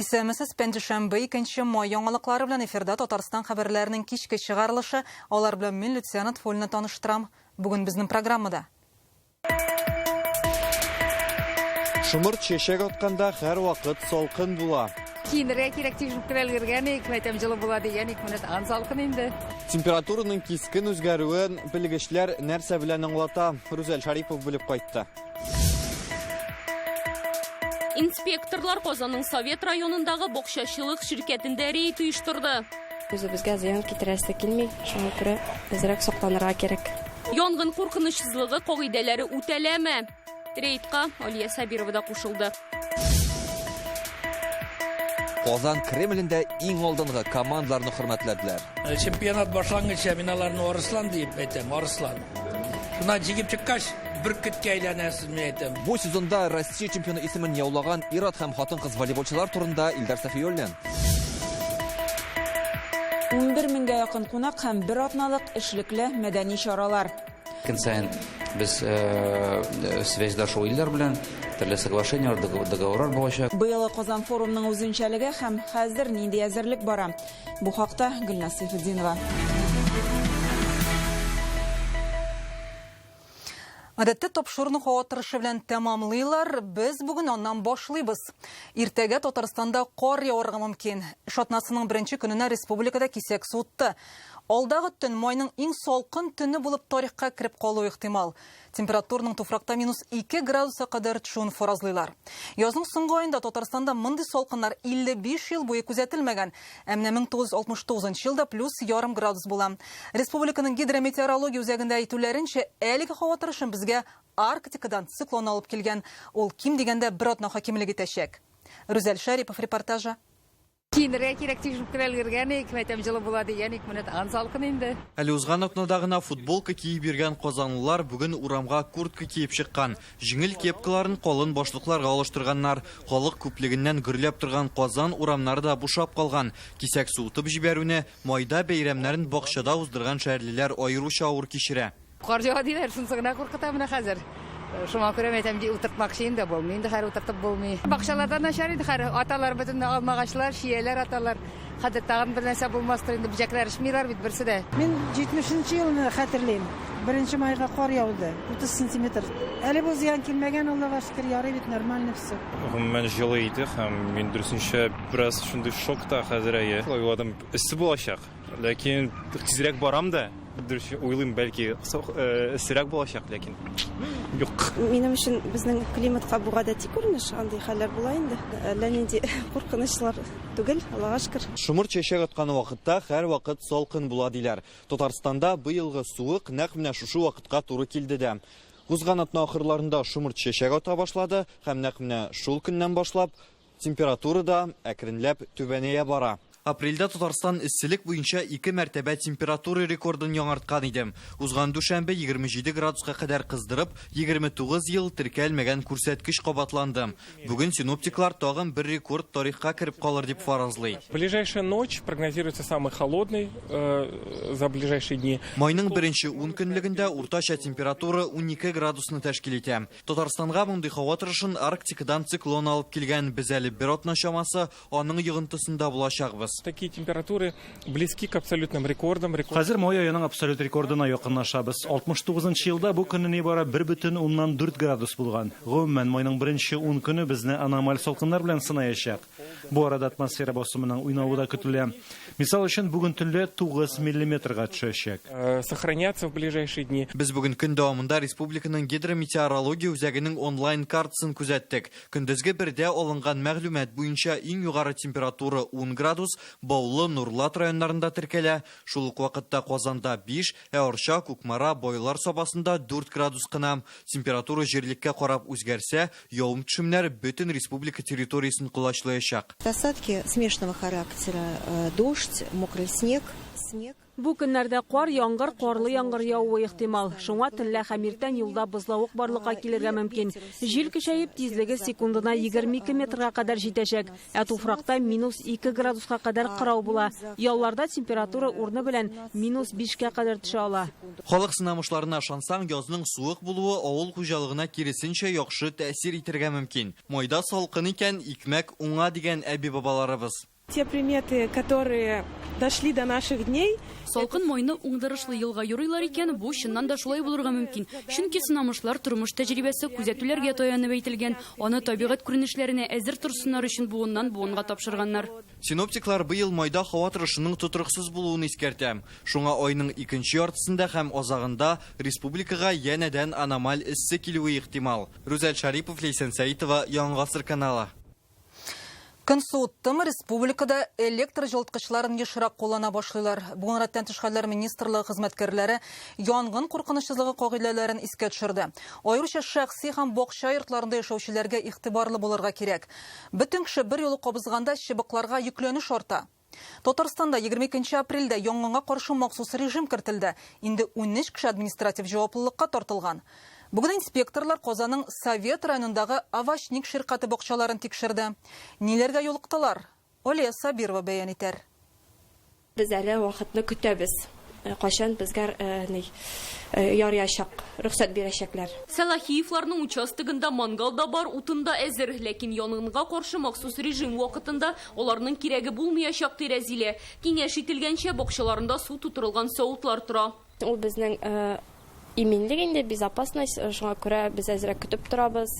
Исәнмесез, пәнҗешәмбе, 2 май яңалыклары белән эфирда Татарстан хәбәрләренең кичке чыгарылышы. Алар белән мин Люция Нотфуллина таныштырам. Бүген безнең программада. Шомырт чәчәк атканда һәрвакыт салкын була. Киенергә кирәк дип шуып өлгергән идек, мәйтәм җылы була дигән идек, менә тагын салкын инде. Температураның кискен үзгәрүен белгечләр нәрсә белән аңлата? Рүзәл Шарипов белеп кайтты. Инспекторлар Казанның Совет районындагы бакчачылык ширкәтендә рейд оештырды. Үзебезгә зыян китерәсе килми, шуңа күрә әзрәк сакланырга кирәк. Янгын куркынычсызлыгы кагыйдәләре үтәләме? Рейдка Алия Сабирова да кушылды. Казан Кремлендә иң алдынгы командаларны хөрмәтләделәр. Чемпионат башлангыча мин аларны Арыслан диеп әйтәм, Арыслан. Шуннан җигеп чыккач, бөркеткә әйләнәсез, мин әйтәм. Бу сезонда Россия чемпионы исемен яулаган ир-ат һәм хатын-кыз волейболчылар турында Илдар Сафиуллин. 11 меңгә якын кунак һәм бер атналык эшлекле мәдәни чаралар. Көн саен без связьда шул илләр белән, төрле соглашениеләр, договорлар булачак. Быелгы Казан форумының үзенчәлеге һәм хәзер нинди әзерлек бара? Бу хакта Гөлназ Сәйфетдинова. Гадәттә тапшыруны һава торышы белән тәмамлыйлар. Без бүген аннан башлыйбыз. Иртәгә Татарстанда кар яварга мөмкин. Эш атнасының беренче көненә республикада кисәк суытты. Алдагы төн майның иң салкын төне булып тарихка кереп калуы ихтимал. Температураның туфракта минус 2 градуска кадәр төшүен фаразлыйлар. Язның соңгы аенда Татарстанда мондый салкыннар 55 ел буе күзәтелмәгән. Ә менә 1969 елда плюс ярым градус була. Республиканың гидрометеорология үзәгендә әйтүләренчә, әлеге һава торышын безгә Арктикадан циклон алып килгән. Ул ким дигәндә бер атна хакимлек итәчәк. Рүзәл Шәрипов репортажы. Киенергә кирәк дип шуып өлгергән идек, мәйтәм җылы була дигән идек, менә тагын салкын инде. Әле узган атнада гына футболка киеп йөргән казанлылар бүген урамга куртка киеп чыккан. Җиңел кепкаларын калын башлыкларга алыштырганнар. Халык күплегеннән гөрләп торган Казан урамнары да бушап калган. Кисәк суытып җибәрүне майда бәйрәмнәрен бакчада уздырган шәһәрлеләр аеруча авыр кичерә. Кар ява диләр, шунысы гына куркыта менә хәзер. Шуңа күрә әйтәм, утыртмакчы инде булмый инде, хәзер утыртып булмый. Бакчаларда начар инде хәзер, аталар бөтен алмагачлар, чияләр аталар. Хәзер тагын бер нәрсә булмастыр инде, бөҗәкләр эчмиләр бит берсе дә. Мин 70 елны хәтерлим. 1 майга кар яуды, 30 сантиметр. Әле бу зыян килмәгән, Аллага шөкер, ярый бит, нормально все. Гомумән җылы иде һәм мин дөресенчә бераз шундый шокта хәзер әйе. Уйладым, эссе булачак. Ләкин тизрәк барам да, дөрес уйлыйм, бәлки эссерәк булачак, ләкин юк. Минем өчен безнең климатка бу гадәти күренеш, андый хәлләр була инде. Әллә нинди куркынычлар түгел, Аллага шөкер. Шомырт чәчәк аткан вакытта һәрвакыт салкын була диләр. Татарстанда быелгы суык нәкъ менә шушы вакытка туры килде дә. Узган атна ахырларында шомырт чәчәк ата башлады һәм нәкъ менә шул көннән башлап температура да әкренләп түбәнәя бара. Апрельдә Татарстан эсселек буенча 2 мәртәбә температура рекордын яңарткан иде. Узган дүшәмбе 27 градуска кадәр кыздырып, 29 ел теркәлмәгән күрсәткеч кабатланды. Бүген синоптиклар тагын бер рекорд тарихка кереп калыр дип фаразлый. Ближайшая ночь прогнозируется самой холодной за ближайшие дни. Майның беренче 10 көнлегендә уртача температура 12 градусны тәшкил итә. Татарстанга мондый һава торышын Арктикадан циклон алып килгән. Без әле бер атна чамасы аның йогынтысында булачакбыз. Такие температуры близки к абсолютным рекордам. Хәзер май аеның абсолют рекордына якынлашабыз. 69 елда бу көнне нибары 1,4 градус булган. Гомумән, майның беренче 10 көне безне аномаль салкыннар белән сынаячак. Бу арада атмосфера басымының уйнавы да көтелә. Мисал өчен, бүген төнлә 9 миллиметрга төшәчәк. Сохраняться в ближайшие дни. Без бүген көн дәвамында республиканың гидрометеорология үзәгенең онлайн картасын күзәттек. Көндезге бердә алынган мәгълүмат буенча иң югары температура 10 градус, Баулы, Нурлат районнарында теркәлә. Шул ук вакытта Казанда 5, ә Арча, Кукмара, Байлар Сабасында 4 градус кына. Температура җирлеккә карап үзгәрсә, явым төшемнәр бөтен республика территориясен колачлаячак. Осадки смешанного характера, дождь, мокрый снег, снег. Бу көннәрдә кар, яңгыр, карлы яңгыр явуы ихтимал. Шуңа төнлә һәм иртән юлда бозлавык барлыкка килергә мөмкин. Җил көчәеп, тизлеге секундына 22 метрга кадәр җитәчәк. Ә туфракта минус 2 градуска кадәр кырау була. Ялларда температура урыны белән минус 5кә кадәр төшә ала. Халык сынамышларына ышансаң, язның суык булуы авыл хуҗалыгына киресенчә яхшы тәэсир итәргә мөмкин. Майда салкын икән, икмәк уңа дигән әби-бабаларыбыз. Те приметы, которые дошли до наших дней. Салкын майны уңдырышлы елга юрыйлар икән, бу чыннан да шулай булырга мөмкин. Чөнки сынамышлар тормыш тәҗрибәсе күзәтүләргә таянып әйтелгән. Аны табигать күренешләренә әзер торсыннар өчен буыннан буынга тапшырганнар. Синоптиклар быел майда һава торышының тотрыксыз булуын искәртә. Шуңа айның икенче яртысында һәм азагында республикага янәдән аномаль эссе килүе ихтимал. Рүзәл Шарипов, Ләйсән Сәитова, Яңа Гасыр каналы. Көн суыттымы, республикада электр җылыткычларын ешрак куллана башлыйлар. Бүген рәттән тыш хәлләр министрлыгы хезмәткәрләре янгын куркынычсызлыгы кагыйдәләрен искә төшерде. Аеруча шәхси һәм бакча йортларында яшәүчеләргә игътибарлы булырга кирәк. Бөтен кеше бер юлы кабызганда чыбыкларга йөкләнеш арта. Татарстанда 22 апрельдә янгынга каршы махсус режим кертелде. Инде 13 кеше административ җаваплылыкка тартылган. Бүген инспекторлар Казанның Совет районындагы Овощник ширкате бакчаларын тикшерде. Ниләргә юлыктылар? Алия Сабирова бәян итәр. Без әле вакытны көтәбез. Кайчан безгә ярыячак, рөхсәт бирәчәкләр. Сәлахиевларның участогында мангал да бар, утын да әзер. Ләкин янгынга каршы махсус режим вакытында аларның кирәге булмаячак, ди Рәзилә. Киңәш ителгәнчә, бакчаларында су тутырылган савытлар тора. Ул безнең иминлек инде, безопасность, шуңа күрә без әзрәк көтеп торабыз,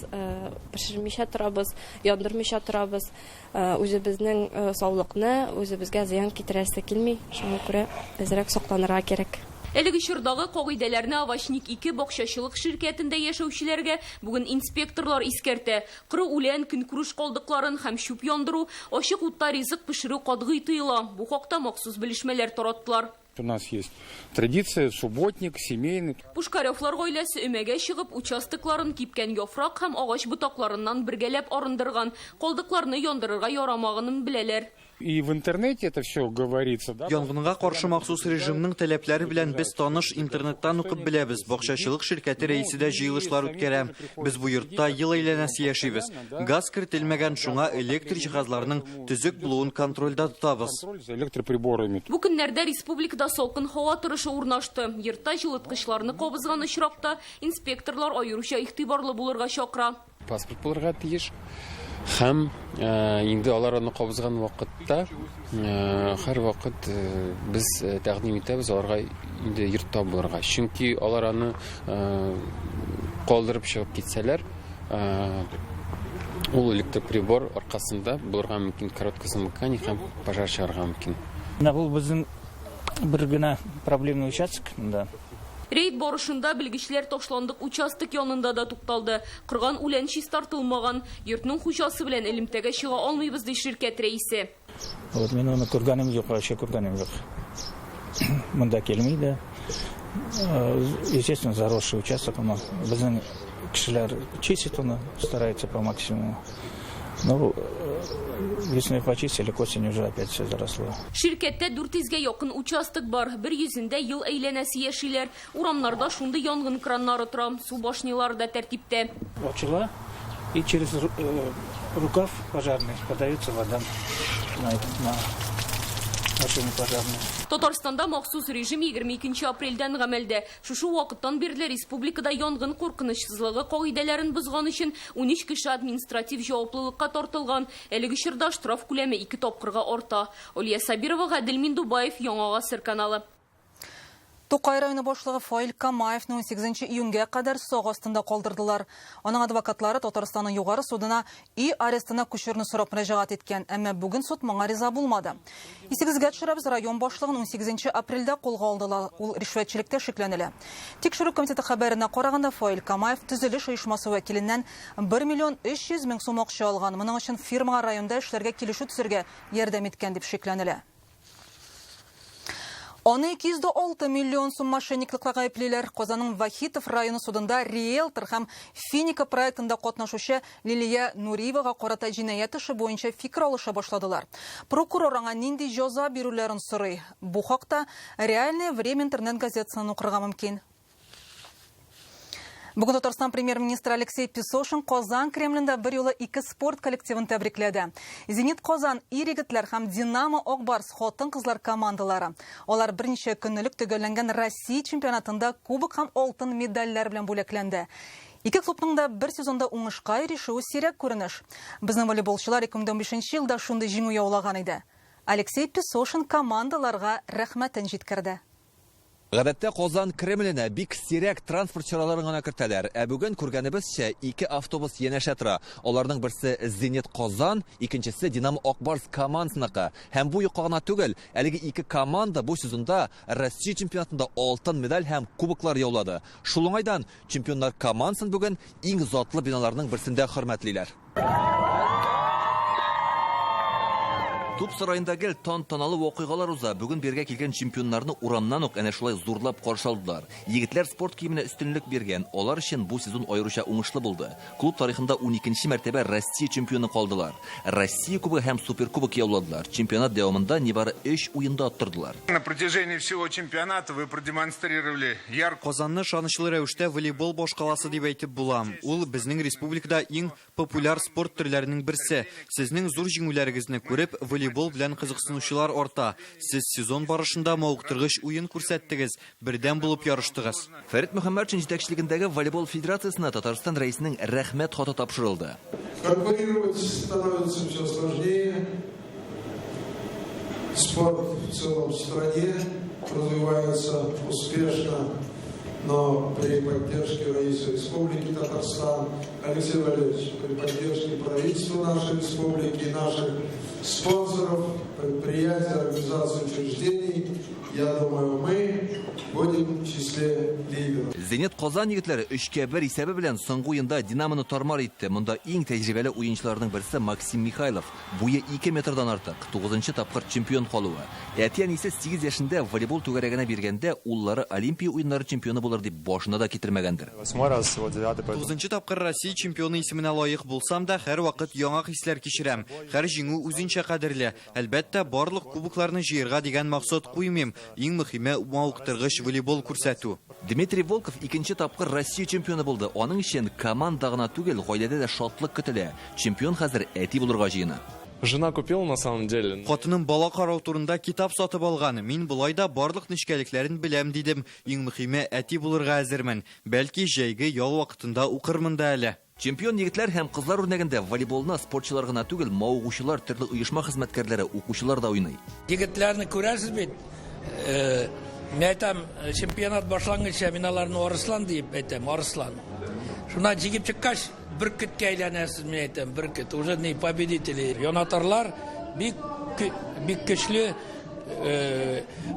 пешермичә торабыз, яндырмыйча торабыз. Үзебезнең саулыкны, үзебезгә зыян китерәсе килми, шуңа күрә әзрәк сакланырга кирәк. Әлеге чордагы кагыйдәләрне Овощник 2 бакчачылык ширкәтендә яшәүчеләргә бүген инспекторлар искәртә. Коры үлән, көнкүреш калдыкларын һәм чүп яндыру, ачык утта ризык пешерү катгый тыела. Бу хакта махсус белешмәләр тараттылар. У нас есть традиция, субботник, семейный. Пушкаревлар гаиләсе өмәгә чыгып, участокларын кипкән яфрак һәм агач ботакларыннан бергәләп арындырган. Калдыкларны яндырырга ярамаганын беләләр. И в интернете это все говорится, да? Янгынга каршы махсус режимның таләпләре белән без таныш интернеттан укып беләбез. Бакчачылык ширкәте рәисе дә җыелышлар үткәрә. Без бу йортта ел әйләнәсе яшибез. Газ кертелмәгән, шуңа электр җиһазларының төзек булуын контрольдә тотабыз. Электроприборами. Бу көннәрдә республикада салкын һава торышы урнашты. Йортта җылыткычларны кабызган очракта инспекторлар аеруча игътибарлы булырга чакыра. Паспорт булырга тиеш. Һәм инде алар аны кабызган вакытта һәр вакыт без тәкъдим итәбез аларга инде йортта булырга. Чөнки алар аны калдырып чыгып китсәләр, ул электроприбор аркасында булырга мөмкин короткое замыкание һәм пожар чыгарга мөмкин. Менә бу безнең бер генә проблемный участок монда. Рейд барышында белгечләр ташландык участок янында да тукталды. Кырган үлән чистартылмаган. Йортның хуҗасы белән элемтәгә чыга алмыйбыз, ди ширкәт рәисе. Вот мин аны күргәнем юк, вообще күргәнем юк. Монда килми дә. Естественно, заросший участок, но безнең кешеләр чистит аны, старается по максимуму. Ну, весной почистили, к осени уже опять все заросло. Ширкәттә 400гә якын участок бар. Бер йөзендә ел әйләнәсе яшиләр. Урамнарда шундый янгын краннары тора. Су башнялары да тәртиптә. Ачыла, и через рукав пожарный подается вода на машину пожарную. Татарстанда махсус режим 22 апрельдән гамәлдә. Шушы вакыттан бирле республикада янгын куркынычсызлыгы кагыйдәләрен бозган өчен 13 кеше административ җаваплылыкка тартылган. Әлеге чорда штраф күләме 2 тапкырга арта. Алия Сабирова, Гадел Миндубаев, Яңа Гасыр каналы. Тукай районы башлыгы Фаил Камаевны 18 июньгә кадәр сак астында калдырдылар. Аның адвокатлары Татарстанның югары судына өй арестына күчерүне сорап мөрәҗәгать иткән, әмма бүген суд моңа риза булмады. Исегезгә төшерәбез, район башлыгын 18 апрельдә кулга алдылар. Ул ришвәтчелектә шикләнелә. Тикшерү комитеты хәбәренә караганда, Фаил Камаев төзелеш оешмасы вәкиленнән 1 миллион 300 мең сум акча алган. Моның өчен фирмага районда эшләргә килешү төзергә ярдәм иткән дип шикләнелә. Аны 206 миллион сум мошенниклыкта гаеплиләр. Казанның Вахитов районы судында риэлтор һәм Финика проектында катнашучы Лилия Нуриевага карата җинаять эше буенча фикер алыша башладылар. Прокурор аңа нинди җәза бирүләрен сорый. Бу хакта Реальное время интернет газетасыннан укырга мөмкин. Бүген Татарстан премьер-министры Алексей Песошин Казан Кремлендә берьюлы ике спорт коллективын тәбрикләде. Зенит Казан ир-егетләр һәм Динамо Ак Барс хатын-кызлар командалары. Алар берничә көн элек төгәлләнгән Россия чемпионатында кубок һәм алтын медальләр белән бүләкләнде. Ике клубның да бер сезонда уңышка ирешүе сирәк күренеш. Безнең волейболчылар 2015 елда шундый җиңү яулаган иде. Алексей Песошин командаларга рәхмәтен җиткерде. Гадәттә Казан Кремленә бик сирәк транспорт чараларын гына кертәләр. Ә бүген, күргәнебезчә, ике автобус янәшә тора. Аларның берсе Зенит Казан, икенчесе Динамо Ак Барс командасыныкы. Һәм бу юкка гына түгел, әлеге ике команда бу сезонда Россия чемпионатында алтын медаль һәм кубоклар яулады. Шул уңайдан чемпионнар командасын бүген иң затлы биналарның берсендә хөрмәтлиләр. Туп сараенда гел тантаналы вакыйгалар уза. Бүген бирегә килгән чемпионнарны урамнан ук әнә шулай зурлап каршы алдылар. Егетләр спорт киеменә өстенлек биргән. Алар өчен бу сезон аеруча уңышлы булды. Клуб тарихында уникенче мәртәбә Россия чемпионы калдылар. Россия кубогы һәм Суперкубок яуладылар. Чемпионат дәвамында нибары өч уенда оттырдылар. На протяжении всего чемпионата вы продемонстрировали яркую. Казанны ышанычлы рәвештә волейбол башкаласы дип әйтеп була. Ул безнең республикада иң популяр спорт төрләренең берсе. Сезнең зур җиңүләрегезне күреп, волейбол белән кызыксынучылар арта. Сез сезон барышында мавыктыргыч уен күрсәттегез, бердәм булып ярыштыгыз. Фәрит Мөхәммәтшин җитәкчелегендәге волейбол федерациясенә Татарстан Рәисенең Рәхмәт хаты тапшырылды. Конкурировать становится все сложнее. Спорт в целом в стране развивается успешно, но при поддержке Раиса Республики Татарстан, Алексей Валерьевич, при поддержке правительства нашей республики, наших спонсоров, предприятий, организаций, учреждений, я думаю, мы будем в числе лидеров. Зенит Казан егетләре өчкә бер исәбе белән соңгы уенда Динамоны тармар итте. Монда иң тәҗрибәле уенчыларның берсе Максим Михайлов. Буе 2 метрдан артык, тугызынчы тапкыр чемпион калуы. Әти-әнисе 8 яшендә волейбол түгәрәгенә биргәндә уллары Олимпия уеннары чемпионы булыр дип башына да китермәгәндер. Восьмой раз, всего девятый, поэтому Тугызынчы тапкыр Россия чемпионы исеменә лаек булсам да, һәрвакыт яңа хисләр кичерәм. Һәр җиңү үзенчә кадерле. Әлбәттә, барлык кубокларны җыярга дигән максат куймыйм. Иң мөһиме мавыктыргыч волейбол күрсәтү. Дмитрий Волков икенче тапкыр Россия чемпионы булды. Аның өчен команда гына түгел, гаиләдә дә шатлык көтелә. Чемпион хәзер әти булырга җыена. Жена купила на самом деле. Хатыным бала карау турында китап сатып алган. Мин болай да барлык нечкәлекләрен беләм дидем. Иң мөһиме әти булырга әзермен. Бәлки җәйге ял вакытында укырмын да әле. Чемпион егетләр һәм кызлар үрнәгендә волейболны спортчылар гына түгел, мавыгучылар, төрле оешма хезмәткәрләре, укучылар да уйный. Егетләрне күрәсез бит. Мин әйтәм, чемпионат башланганча мин аларны Арыслан дип әйтәм, Арыслан. Шуннан җигеп чыккач, бөркеткә әйләнәсез, мин әйтәм, бөркет. Уже не победители. Янатарлар бик бик көчле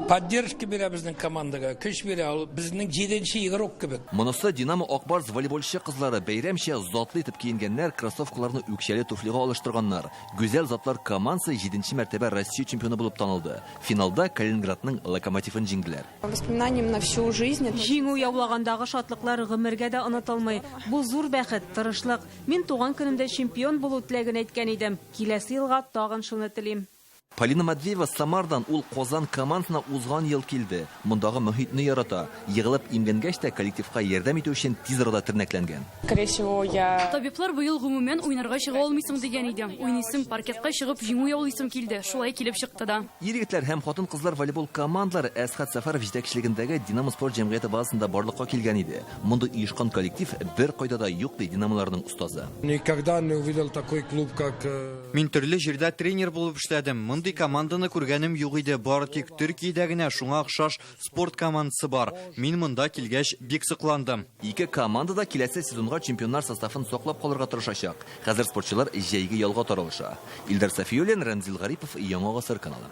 поддержка бирә безнең командага, көч бирә. Ул безнең җиденче игрок кебек. Монысы Динамо Ак Барс волейболчы кызлары бәйрәмчә затлы итеп киенгәннәр, кроссовкаларны үкчәле туфлига алыштырганнар. Гүзәл затлар командасы җиденче мәртәбә Россия чемпионы булып танылды. Финалда Калининградның Локомотивын җиңделәр. Воспоминанием на всю жизнь. Җиңү яулагандагы шатлыклар гомергә дә онытылмый. Бу зур бәхет, тырышлык. Мин туган көнемдә чемпион булу теләген әйткән идем. Киләсе елга тагын шуны телим. Полина Матвеева Самардан, ул Казан командасына узган ел килде. Мондагы мөхитне ярата. Егылып имгәнгәч тә коллективка ярдәм итү өчен тиз арада тернәкләнгән. Скорее всего, я Табиблар быел гомумән уйнарга чыга алмыйсың дигән иде. Уйныйсым, паркетка чыгып җиңү яулыйсым килде. Шулай килеп чыкты да. Ир-егетләр һәм хатын-кызлар волейбол командалары Әсхәт Сәфәров җитәкчелегендәге Динамо спорт җәмгыяте базасында барлыкка килгән иде. Мондый оешкан коллектив бер кайда да юк, ди Динамоларның остазы. Никогда не увидел такой клуб, как Мин төрле җирдә тренер булып эшләдем. Мондый команданы күргәнем юк иде. Бары тик Төркиядә генә шуңа охшаш спорт командасы бар. Мин монда килгәч бик сокландым. Ике команда да киләсе сезонга чемпионнар составын саклап калырга тырышачак. Хәзер спортчылар җәйге ялга таралыша. Илдар Сафиуллин, Рәмзил Гарипов, Яңа Гасыр каналы.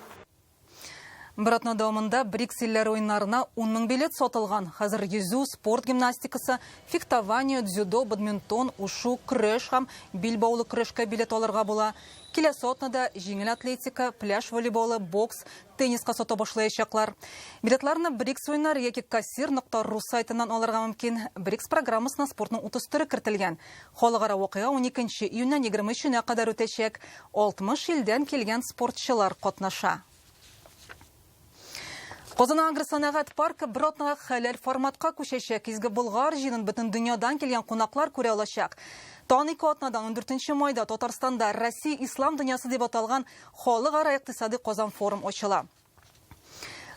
Бер атна дәвамында БРИКС илләре уеннарына 10 мең билет сатылган. Хәзер йөзү, спорт гимнастикасы, фехтование, дзюдо, бадминтон, ушу, көрәш һәм билбаулы көрәшкә билет алырга була. Киләсе атнада җиңел атлетика, пляж волейболы, бокс, тенниска сата башлаячаклар. Билетларны БРИКС уеннары яки кассир.ру сайтыннан алырга мөмкин. БРИКС программасына спортның 30 төре кертелгән. Халыкара вакыйга 12 июньнән 23-нә кадәр үтәчәк. 60 илдән килгән спортчылар катнаша. Казан агросәнәгать паркы бер атнага хәләл форматка күчәчәк. Изге Болгар җыенын бөтен дөньядан килгән кунаклар күрә алачак. Тагын ике атнадан 14 майда Татарстанда Россия ислам дөньясы дип аталган халыкара икътисади Казан форум ачыла.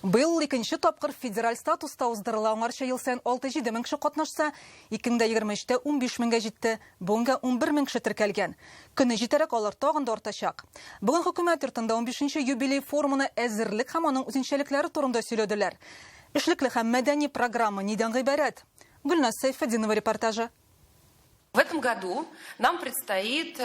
Быел икенче тапкыр федераль статуста уздырыла. Аңарча ел саен 6-7 мең кеше катнашса, 2023-тә 15 меңгә җитте. Бүгенгә 11 мең кеше теркәлгән. Көне җитәрәк алар тагын да артачак. Бүген хөкүмәт йортында 15 юбилей форумына әзерлек һәм аның үзенчәлекләре турында сөйләделәр. Эшлекле һәм мәдәни программа нидән гыйбарәт? Гөлназ Сәйфетдинова репортажы. В этом году нам предстоит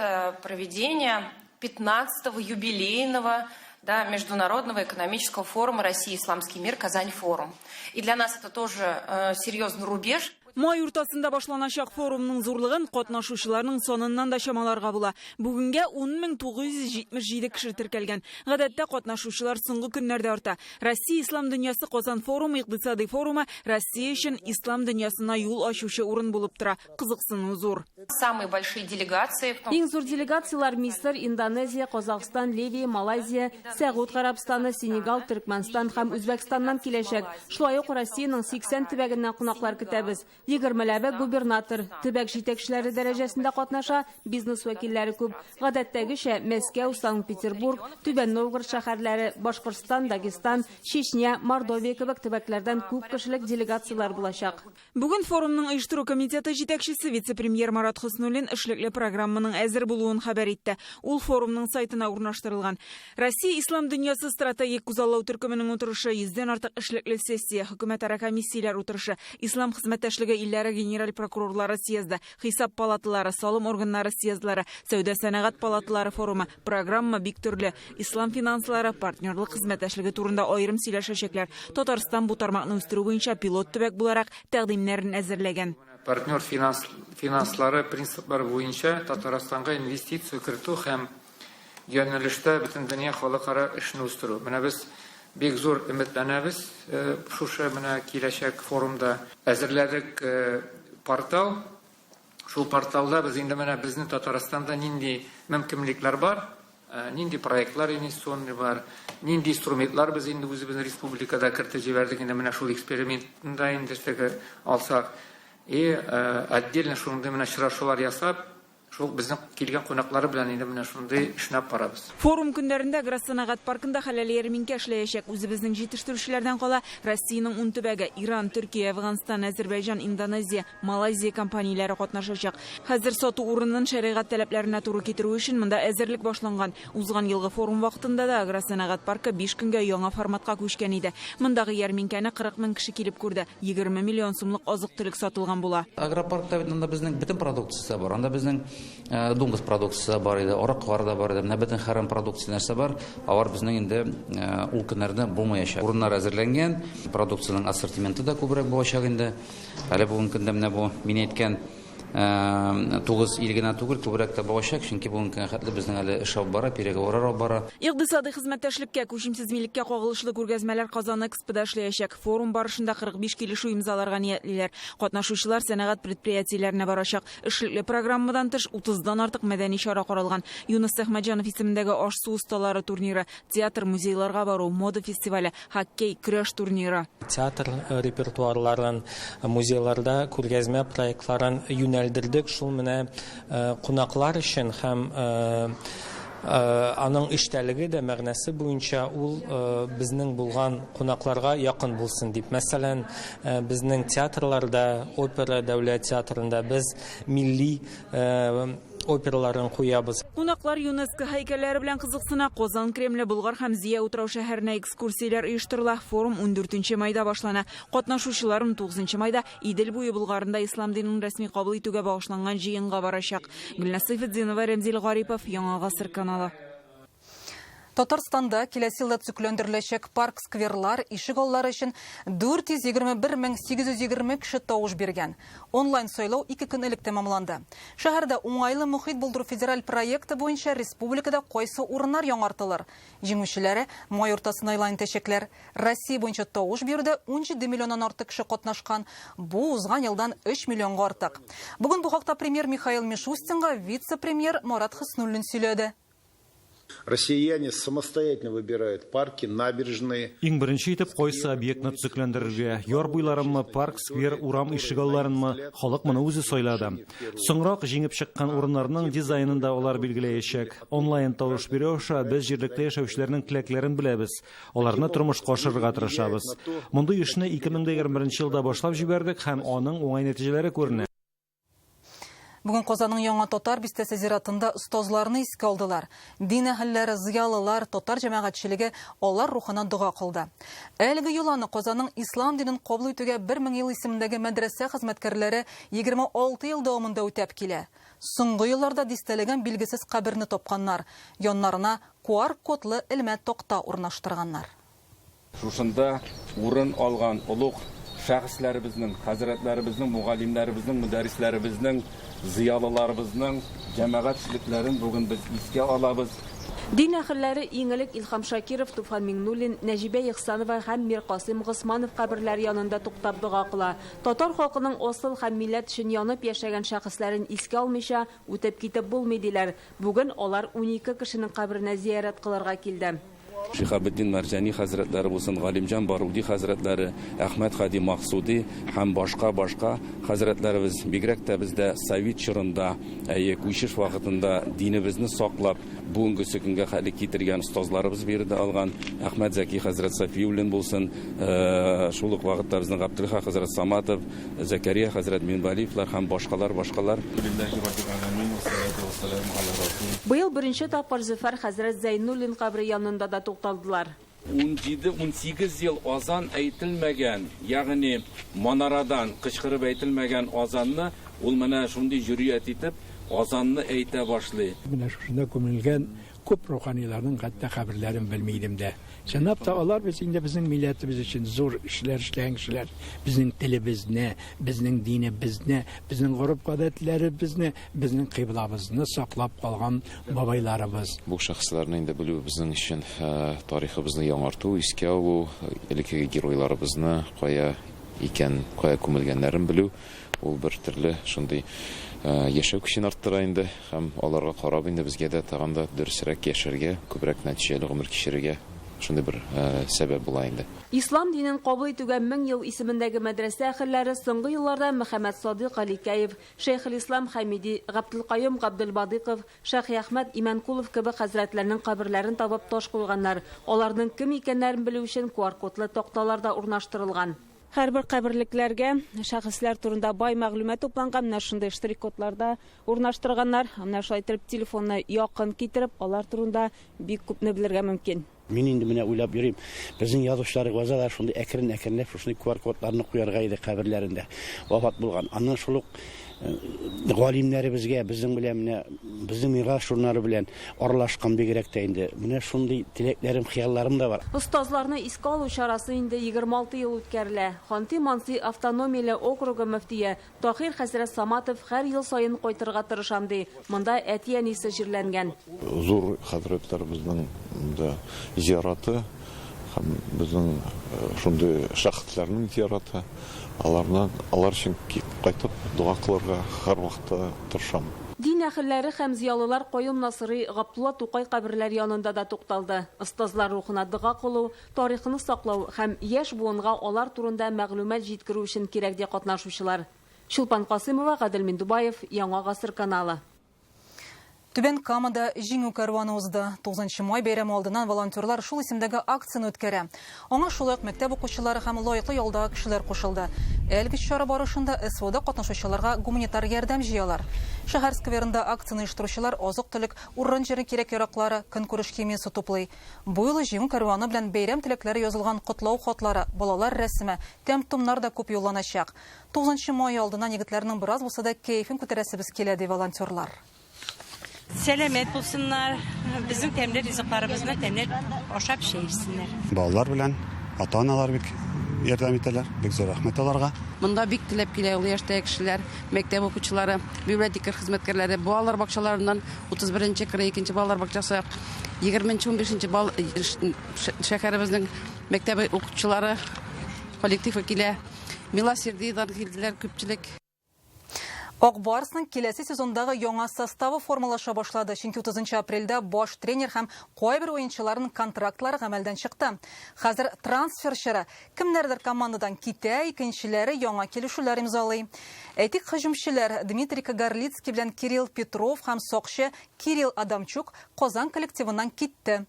проведение 15-го юбилейного, да, Международного экономического форума «Россия. Исламский мир. Казань-форум». И для нас это тоже серьезный рубеж. Май уртасында башланачак форумның зурлыгын катнашучыларның саныннан да чамаларга була. Бүгенгә 10977 кеше теркәлгән. Гадәттә катнашучылар соңгы көннәрдә арта. Россия Ислам дөньясы Казан форумы икътисади форумы Россия өчен ислам дөньясына юл ачучы урын булып тора. Кызыксыну зур. Самые большие делегации. Иң зур делегацияләр Мисыр, Индонезия, Казахстан, Ливия, Малайзия, Сәгуд Гарәбстаны, Сенегал, Төркмәнстан һәм Үзбәкстаннан киләчәк. Шулай ук Россиянең 80 төбәгеннән кунаклар көтәбез. 20ләбе губернатор, төбәк җитәкчеләре дәрәҗәсендә катнаша, бизнес вәкилләре күп. Гадәттәгечә Мәскәү, Санкт-Петербург, Түбән Новгород шәһәрләре, Башкортстан, Дагестан, Чечня, Мордовия кебек төбәкләрдән күп кешелек делегацияләр булачак. Бүген форумның оештыру комитеты җитәкчесе вице-премьер Марат Хөснуллин эшлекле программаның әзер булуын хәбәр итте. Ул форумның сайтына урнаштырылган. Россия Ислам дөньясы стратегик күзаллау төркеменең утырышы, 100дән артык эшлекле сессия, хөкүмәтара комиссияләр утырышы, Ислам хезмәттәшлеге илләре генераль прокурорлары съезды, хисап палаталары, салым органнары съездлары, сәүдә сәнәгать палаталары форумы. Программа бик төрле. Ислам финанслары, партнерлык хезмәттәшлеге турында аерым сөйләшәчәкләр. Татарстан бу тармакны үстерү буенча пилот төбәк буларак тәкъдимнәрен әзерләгән. Партнер финанслары принциплары буенча Татарстанга инвестиция кертү һәм юнәлештә бөтендөнья халыкара эшне үстерү. Менә без бик зур өметләнәбез шушы менә киләчәк форумда әзерләдек портал. Шул порталда без инде менә безнең Татарстанда нинди мөмкинлекләр бар, нинди проектлар инвестиционный бар, нинди инструментлар без инде үзебезнең республикада кертеп җибәрдек, инде менә шул экспериментында инде теге алсак. И отдельно шундый менә очрашулар ясап, шул безнең килгән кунаклары белән инде менә шундый эшне алып барабыз. Форум көннәрендә Агросәнәгать паркында хәләл ярминкә эшләячәк. Үзебезнең җитештерүчеләрдән кала Россиянең 10 төбәге, Иран, Төркия, Әфганстан, Әзербайҗан, Индонезия, Малайзия компанияләре катнашачак. Хәзер сату урынын шәригать таләпләренә туры китерү өчен монда әзерлек башланган. Узган елгы форум вакытында да Агросәнәгать паркы 5 көнгә яңа форматка күчкән иде. Мондагы ярминкәне 40 мең кеше килеп күрде. 20 миллион сумлык азык-төлек сатылган була. Агропаркта бит анда безнең бөтен продукция бар. Анда безнең дуңгыз продукциясе бар иде, арыклар да бар иде, менә бөтен хәрам продукция нәрсә бар, алар безнең инде ул көннәрдә булмаячак. Урыннар әзерләнгән, продукциянең ассортименты да күбрәк булачак инде. Әле бүгенге көндә менә бу мин әйткән 9 ил генә түгел, күбрәк тә булачак, чөнки бүгенге көнгә хәтле безнең әле эш алып бара, переговорлар алып бара. Икътисади хезмәттәшлеккә, күчемсез милеккә кагылышлы күргәзмәләр Казан Экспода эшләячәк. Форум барышында 45 килешү имзаларга ниятлиләр. Катнашучылар сәнәгать предприятиеләренә барачак. Эшлекле программадан тыш 30дан артык мәдәни чара каралган. Юныс Әхмәтҗанов исемендәге аш-су осталары турниры, театр, музейларга бару, мода фестивале, хоккей, көрәш турниры. Театр репертуарларын, музейларда күргәзмә проектларын юнәлдердек. Шул менә кунаклар өчен һәм аның эчтәлеге дә мәгънәсе буенча ул безнең булган кунакларга якын булсын дип. Мәсәлән, безнең театрларда, опера дәүләт театрында без милли операларын куябыз. Кунаклар ЮНЕСКО һәйкәлләре белән кызыксына. Казан Кремле, Болгар һәм Зия утрау шәһәренә экскурсияләр оештырыла. Форум 14 майда башлана. Катнашучылар 19 майда Идел буе Болгарында ислам динен рәсми кабул итүгә багышланган җыенга барачак. Гөлназ Сәйфетдинова, Рәмзил Гарипов, Яңа Гасыр каналы. Татарстанда киләсе елда төзекләндереләчәк парк-скверлар, ишек аллары өчен 421 мең 820 кеше тавыш биргән. Онлайн сайлау ике көн элек тәмамланды. Шәһәрдә уңайлы мохит булдыру федераль проекты буенча республикада кайсы урыннар яңартылыр? Җиңүчеләре май уртасында игълан итәчәкләр. Россия буенча тавыш бирүдә 17 миллионнан артык кеше катнашкан. Бу узган елдан 3 миллионга артык. Бүген бу хакта премьер Михаил Мишустинга вице-премьер Марат Хөснуллин сөйләде. Россияне самостоятельно выбирают парки, набережные. Иң беренче итеп кайсы объектны төзекләндерергә, яр буйларынмы, парк, сквер, урам ишегалларынмы, халык моны үзе сайлады. Соңрак җиңеп чыккан урыннарның дизайнын да алар билгеләячәк. Онлайн тавыш бирү аша без җирлектә яшәүчеләрнең теләкләрен беләбез, аларны тормышка ашырырга тырышабыз. Мондый эшне 2021 елда башлап җибәрдек һәм аның уңай нәтиҗәләре күренә. Бүген Казанның яңа татар бистәсе зиратында остазларны искә алдылар. Дин әһелләре, зыялылар, татар җәмәгатьчелеге алар рухына дога кылды. Әлеге йоланы Казанның ислам динен кабул итүгә 1000 ел исемендәге мәдрәсә хезмәткәрләре 26 ел дәвамында үтәп килә. Соңгы елларда дистәләгән билгесез каберне тапканнар, яннарына QR-кодлы элмә такта урнаштырганнар. Шушында урын алган олуг шәхесләребезнең, хәзрәтләребезнең, мөгаллимнәребезнең, мөдәррисләребезнең, зыялыларыбызның җәмәгать эшлекләрен бүген без искә алабыз. Дин әһелләре иң элек Илһам Шакиров, Туфан Миңнуллин, Нәҗибә Ихсанова һәм Миркасыйм Госманов каберләре янында туктап дога кыла. Татар халкының асыл һәм милләт өчен янып яшәгән шәхесләрен искә алмыйча үтеп китеп булмый диләр. Бүген алар 12 кешенең каберенә зиярәт кылырга килде. Шиһабетдин Мәрҗани хәзрәтләре булсын, Галимҗан Баруди хәзрәтләре, Әхмәт Һади Максуди һәм башка-башка хәзрәтләребез, бигрәк тә бездә совет чорында, әйе, күчеш вакытында динебезне саклап, бүгенгесе көнгә хәтле китергән остазларыбыз биредә алган Әхмәт Зәки хәзрәт Сафиуллин булсын, шул ук вакытта безнең Габделхак хәзрәт Саматов, Зәкәрия хәзрәт Минвалиевлар һәм башкалар, башкалар. Быел беренче тапкыр Зөфәр хәзрәт Зәйнуллин кабре янында да тукталдылар. 17-18 ел азан әйтелмәгән, ягъни манарадан кычкырып әйтелмәгән азанны ул менә шундый җөрьәт итеп азанны әйтә башлый. Менә шушында күмелгән күп руханиларның хәтта каберләрен белми идем дә. Чынлап та алар без инде безнең милләтебез өчен зур эшләр эшләгән кешеләр. Безнең телебезне, безнең динебезне, безнең гореф-гадәтләребезне, безнең кыйблабызны саклап калган бабайларыбыз. Бу шәхесләрне инде белү безнең өчен тарихыбызны яңарту, искә алу, элеккеге геройларыбызны кая икән, кая күмелгәннәрен белү, ул бер төрле шундый яшәү көчен арттыра инде һәм аларга карап инде безгә дә тагын да дөресрәк яшәргә, күбрәк нәтиҗәле гомер кичерергә шундый бер сәбәп була инде. Ислам динен кабул итүгә 1000 ел исемендәге мәдрәсә әһелләре соңгы елларда Мөхәммәд Садыйк Аликәев, Шәйхелислам Хәмиди, Габделкаюм Габделбадыйков, Шәһиәхмәт Имәнкулов кебек хәзрәтләрнең каберләрен табып таш куйганнар. Аларның кем икәннәрен белү өчен QR-кодлы такталар да урнаштырылган. Һәрбер каберлекләргә шәхесләр турында бай мәгълүмат тупланган, менә шундый штрих-кодларда урнаштырганнар. Менә шулай итеп телефонны якын китереп, алар турында бик күпне белергә мөмкин. Мин инде менә уйлап йөрим, безнең язучылар язалар шундый әкрен-әкренләп шушындый QR-кодларны куярга иде каберләрендә вафат булган. Аннан шул ук галимнәребезгә безнең белән менә безнең мирас журналы белән аралашкан бигрәк тә инде менә шундый теләкләрем, хыялларым да бар. Остазларны искә алу чарасы инде 26 ел үткәрелә. Ханты-Манси автономияле округы мөфтие Таһир хәзрәт Саматов һәр ел саен кайтырга тырышам ди. Монда әти-әнисе җирләнгән. Зур хәзрәтләребезнең дә зияраты һәм безнең шундый шәхесләрнең зияраты. Аларны алар өчен кайтып дога кылырга һәр вакытта тырышам. Дин әһелләре һәм зыялылар Каюм Насыйри, Габдулла Тукай каберләре янында да тукталды. Остазлар рухына дога кылу, тарихны саклау һәм яшь буынга алар турында мәгълүмат җиткерү өчен кирәк ди катнашучылар. Чулпан Касымова, Гадел Миндубаев, Яңа Гасыр каналы. Түбән Камада Җиңү кәрваны узды. 9 май бәйрәме алдыннан волонтерлар шул исемдәге акцияне үткәрә. Аңа шулай ук мәктәп укучылары һәм лаеклы ялдагы кешеләр кушылды. Әлеге чара барышында СВОда катнашучыларга гуманитар ярдәм җыялар. Шәһәр скверында акцияне оештыручылар азык-төлек, урын-җире кирәк-яраклары, көнкүреш химиясе туплый. Бу юлы Җиңү кәрваны белән бәйрәм теләкләре язылган котлау хатлары, балалар рәсеме, тәм-томнар да күп юлланачак. 9 май алдыннан егетләрнең бераз булса да кәефен күтәрәсебез килә, ди волонтерлар. Сәламәт булсыннар, безнең тәмле ризыкларыбызны тәмләп ашап чәй эчсеннәр. Балалар белән ата-аналар бик ярдәм итәләр, бик зур рәхмәт аларга. Монда бик теләп килә олы яшьтәге кешеләр, мәктәп укучылары, библиотека хезмәткәрләре, балалар бакчаларыннан 31 нче, 42 нче балалар бакчасы, 20 нче, 15 нче бал шәһәребезнең мәктәбе укучылары коллективы килә. Милосердиедан килделәр күпчелек. Ак Барсның киләсе сезондагы яңа составы формалаша башлады, чөнки 30 апрельдә баш тренер һәм кайбер уенчыларның контрактлары гамәлдән чыкты. Хәзер трансфер чоры. Кемнәрдер командадан китә, икенчеләре яңа килешүләр имзалый. Әйтик, һөҗүмчеләр Дмитрий Кагарлицкий белән Кирилл Петров һәм сакчы Кирилл Адамчук Казан коллективыннан китте.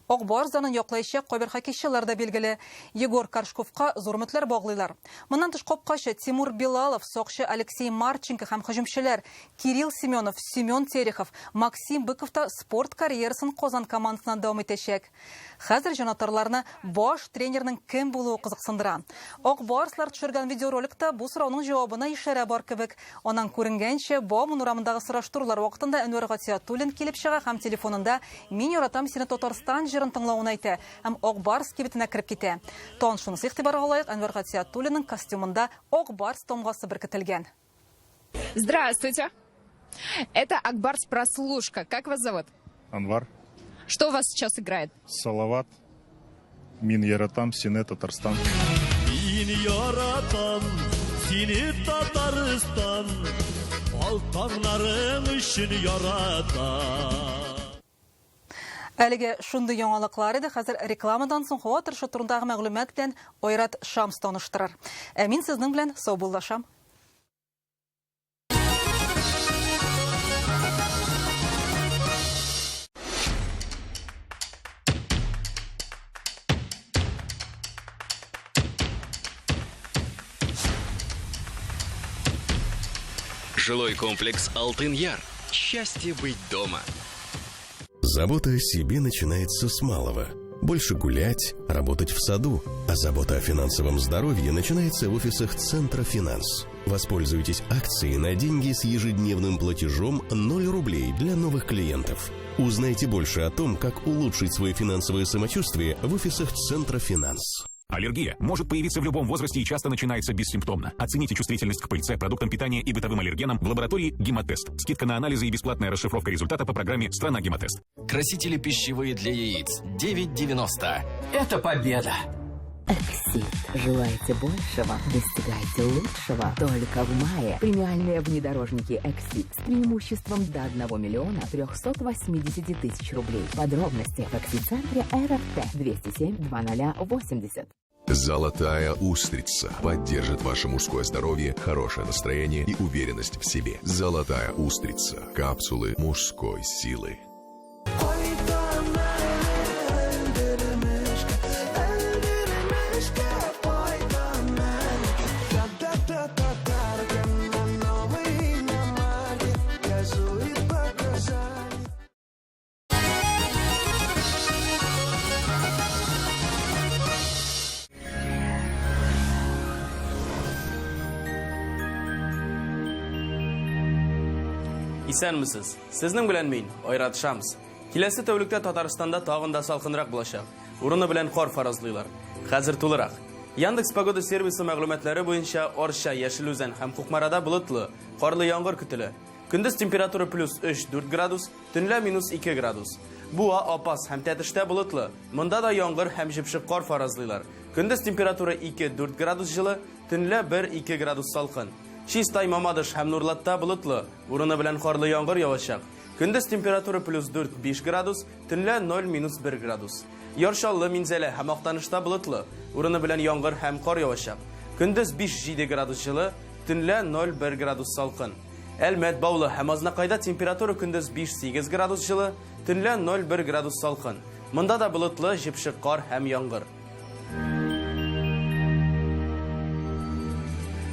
Ак Барс данын яклаячак кайбер хоккейчылар да билгеле. Егор Коржковка зур өметләр баглыйлар. Моннан тыш капкачы Тимур Билалов, сакчы Алексей Марченко һәм һөҗүмчеләр Кирилл Семенов, Семен Терехов, Максим Быков та спорт карьерасын Казан командасыннан дәвам итәчәк. Хәзер җанатарларны баш тренерның кем булуы кызыксындыра. Ак Барслар төшергән видеороликта бу сорауның җавабына ишарә бар кебек. Аннан күренгәнчә, Бауман урамындагы сораштырулар вакытында Әнвәр Гатиятуллин килеп чыга һәм телефонында Мин яратам сине Татарстан җырын тыңлавын әйтә һәм Ак Барс кибетенә кереп китә. Тагын шунысы игътибарга лаек, Әнвәр Гатиятуллинның костюмында Ак Барс тамгасы беркетелгән. Здравствуйте. Это Акбарс Прослушка. Как вас зовут? Анвар. Что у вас сейчас играет? Салават. Мин яратам сине Татарстан. Мин яратам сине Татарстан. Ал таңнарың өчен яратам. Әлеге шундый яңалыклар иде. Хәзер рекламадан соң һава торышы турындагы мәгълүмат белән Айрат Шамс таныштырыр. Ә мин сезнең белән саубуллашам. Жилой комплекс «Алтын-Яр». Счастье быть дома. Забота о себе начинается с малого. Больше гулять, работать в саду. А забота о финансовом здоровье начинается в офисах Центра Финанс. Воспользуйтесь акцией на деньги с ежедневным платежом 0 рублей для новых клиентов. Узнайте больше о том, как улучшить свое финансовое самочувствие в офисах Центра Финанс. Аллергия может появиться в любом возрасте и часто начинается бессимптомно. Оцените чувствительность к пыльце, продуктам питания и бытовым аллергенам в лаборатории «Гемотест». Скидка на анализы и бесплатная расшифровка результата по программе «Страна Гемотест». Красители пищевые для яиц 9,90. Это победа! Эксид. Желаете большего? Достигайте лучшего. Только в мае. Премиальные внедорожники Эксид с преимуществом до 1 миллиона 380 тысяч рублей. Подробности в Эксид-центре РФТ 207 2080. Золотая устрица поддержит ваше мужское здоровье, хорошее настроение и уверенность в себе. Золотая устрица. Капсулы мужской силы. Исәнмесез. Сезнең белән мин, Айрат Шамс. Киләсе тәүлектә Татарстанда тагын да салкынрак булачак. Урыны белән кар фаразлыйлар. Хәзер тулырак. Яндекс Погода сервисы мәгълүматлары буенча Арча, Яшел Үзән һәм Кукмарада болытлы, карлы яңгыр көтелә. Көндез температура плюс 3-4 градус, төнлә минус 2 градус. Буа, Апас һәм Тәтештә болытлы. Монда да яңгыр һәм җепшек кар фаразлыйлар. Көндез температура 2-4 градус җылы, төнлә 1-2 градус салкын. Чистай, Мамадыш һәм Нурлатта болытлы, урыны белән карлы яңгыр явачак. Көндез температура плюс 4-5 градус, төнлә 0 минус 1 градус. Яр Чаллы, Минзәлә һәм Актанышта болытлы, урыны белән яңгыр һәм кар явачак. Көндез 5-7 градус җылы, төнлә 0-1 градус салкын. Әлмәт, Баулы һәм Азнакайда температура көндез 5-8 градус җылы, төнлә 0-1 градус салкын. Монда да болытлы, җепшек кар һәм яңгыр.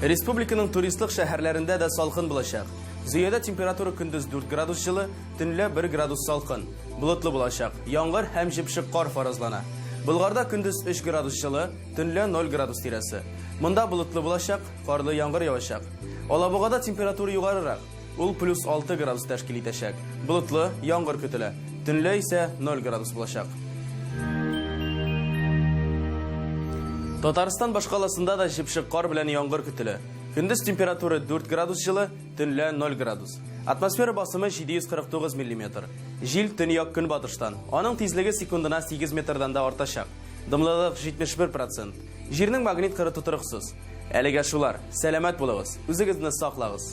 Республиканың туристлык шәһәрләрендә дә салкын булачак. Зөядә температура көндез 4 градус җылы, төнлә 1 градус салкын. Болытлы булачак. Яңгыр һәм җепшек кар фаразлана. Болгарда көндез 3 градус җылы, төнлә 0 градус тирәсе. Монда болытлы булачак, карлы яңгыр явачак. Алабугада температура югарырак. Ул плюс 6 градус тәшкил итәчәк. Болытлы, яңгыр көтелә. Төнлә исә 0 градус булачак. Татарстан башкаласында да җепшек кар белән яңгыр көтелә. Көндез температура 4 градус җылы, төнлә 0 градус. Атмосфера басымы 749 миллиметр. Җил төньяк-көнбатыштан. Аның тизлеге секундына 8 метрдан да артачак. Дымлылык 71 процент. Җирнең магнит кыры тотрыксыз. Әлегә шулар. Сәламәт булыгыз. Үзегезне саклагыз.